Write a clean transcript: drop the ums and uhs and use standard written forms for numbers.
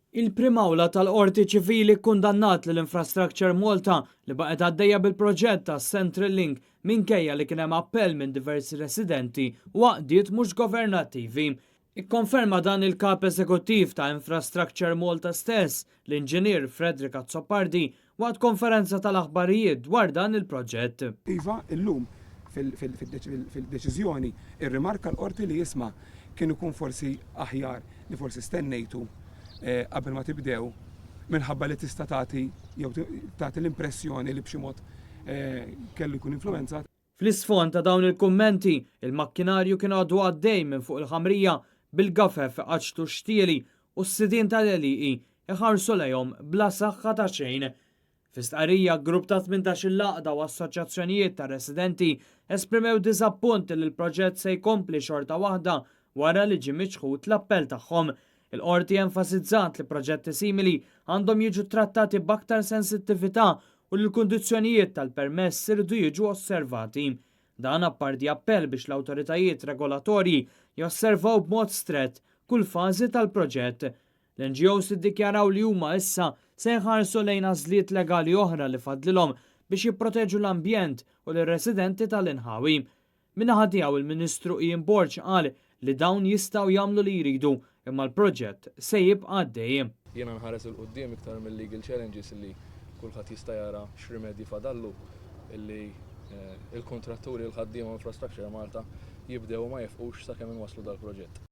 Il-Prim Awla tal-Qorti Ċivili kkundannat lil Infrastructure Malta li baqgħet għaddejja bil-proġett ta' Central Link minkejja li kien hemm appell minn diversi residenti u għaqdiet mhux governattivi. Ikkonferma dan il-Kap Eżekuttiv ta' Infrastructure Malta stess, l-Inġinier Frederick Azzopardi, waqt konferenza tal-aħbarijiet dwar dan il-proġett. Iva, illum fil-deċiżjoni irrimarka l-Qorti li isma' kien ikun forsi aħjar li forsi stennejtu qabel ma tibdew minħabba li tista' tagħti jew tagħti l-impressjoni li b'xi mod kellu jkun influwenzat. Fl-isfond ta' dawn il-kummenti, il-makkinarju kien għadu għaddej minn fuq il-ħamrija bil-gafef iqaċċtu x-xtieli u s-sidien tal-għelieqi iħarsu lejhom bla saħħa ta' xejn. Fi stqarrija, grupp ta' 18-il għaqda u assoċjazzjonijiet ta' residenti esprimew diżappunt li l-proġett se jkompli xorta waħda wara li ġie miċħud l-appell tagħhom. Il-Qorti enfasizzat li proġetti simili għandhom jiġu trattati b'aktar sensittività u li l-kundizzjonijiet tal-permess iridu jiġu osservati. Dan apparti appell biex l-awtoritajiet regolatorji josservaw b'mod strett kull fażi tal-proġett. L-NGOs iddikjaraw li huma issa se jħarsu lejn għażliet legali oħra li fadlilhom biex jipproteġu l-ambjent u lir-residenti tal-inħawi. Min-naħa tiegħu il-Ministru Ian Borg qal li dawn jistgħu jagħmlu li jridu imma l-proġett se jibqa' għaddej. Jiena nħares 'il quddiem iktar mill-legal challenges li kulħadd jista' jara x'rimedji fadallu illi il-kuntratturi, il-ħaddiema Infrastructure Malta jibdew u ma jifqux sakemm inwasslu dal-proġett.